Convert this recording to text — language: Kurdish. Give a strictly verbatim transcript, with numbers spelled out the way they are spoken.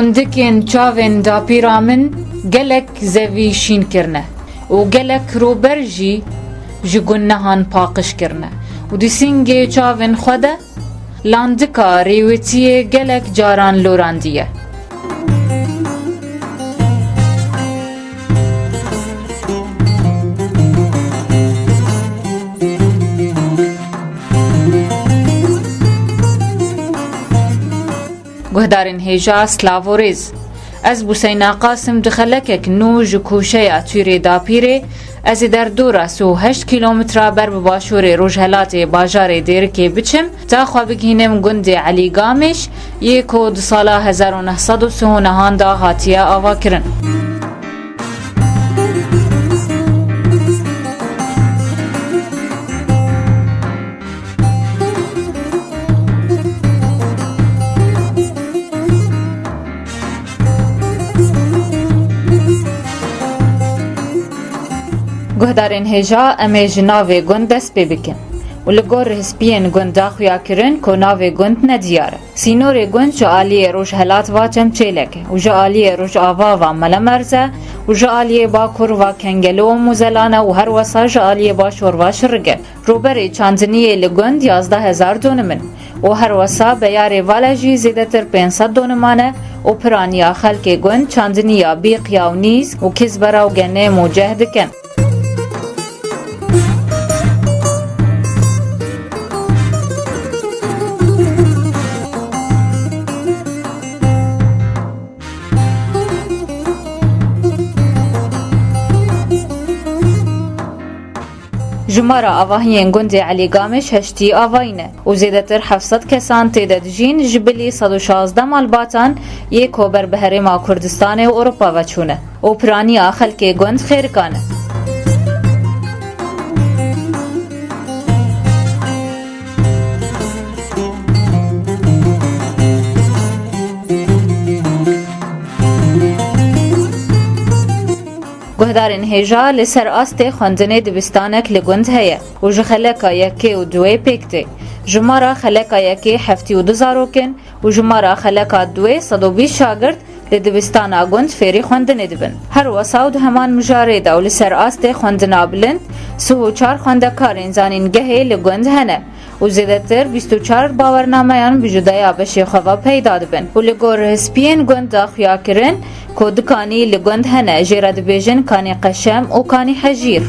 Gundikên çavên dapîra min gelek zevî şîn kirine û gelek rûber jî ji gunnehan paqij kirine û di sîngê çavên xwe de landika rêwitiyê gelek caran lorandiye. Guhdarên hêja, silav û rêz. Ez Buseyna Qasim di xelekek nû ji kûşeya Tûrê Dapîrê, ez ê derdora sî û heşt kîlometra ber bi başûrê rojhelatê bajarê Dêrikê biçim, ta xwe bigihînim gundê Elî Gamêş, yê ku di sala hezar û neh sed û sî û nehan de hatiye avakirin. Guhdarên hêja, em ê ji navê gund dest pê bikin û li gor rihspiyên gund da xuyakirin ku navê gund nediyar e. Sînorê gund ji aliyê rojhelat va Çemçêlek e û ji aliyê rojava va Melemerz e û ji aliyê bakur va Kengelo û Muzelan e û her wesa ji aliyê başor va Şirig e. Rûberê çandiniyê li gund yazdeh hezar donim in û her wesa beyarê vala jî zêdetir pênc sed doniman e û piraniya xelkê gund çandiniya Bîqya û Nîsk û Kizbera û Genêm û Ceh dikin. Jimara avahiyên gundê Elî Gamêş heştî avayî ne û zêdetir heft sed kesan tê de dijîn, ji bilî sed û şazdeh malbatan yê ku ber bi herêma Kurdistanê û Ewropa ve çûne û piraniya xelkê gund xêrikan e. Guhdarên hêja, li ser astê xwendinê dibistanek li gund heye û ji xeleka yekê û duwê pêk tê. Jimara xeleka yekê heftî û du zarok in û jimara xeleka duwê sed û bîst şagirt li dibistana gund fêrî xwendinê dibin. Her wesa û di heman mijarê de û li ser astê xwendina bilind, sih û çar xwendekarên zanîngehê li gund hene û zêdetir bîst û çar bawernameyan bi cudeya beşê xwe ve peyda dibin û li gor rihspiyên gund da xuyakirin ku du kanî li gund hene, jê re dibêjin Kanî Qeşem û Kanî Hejîr.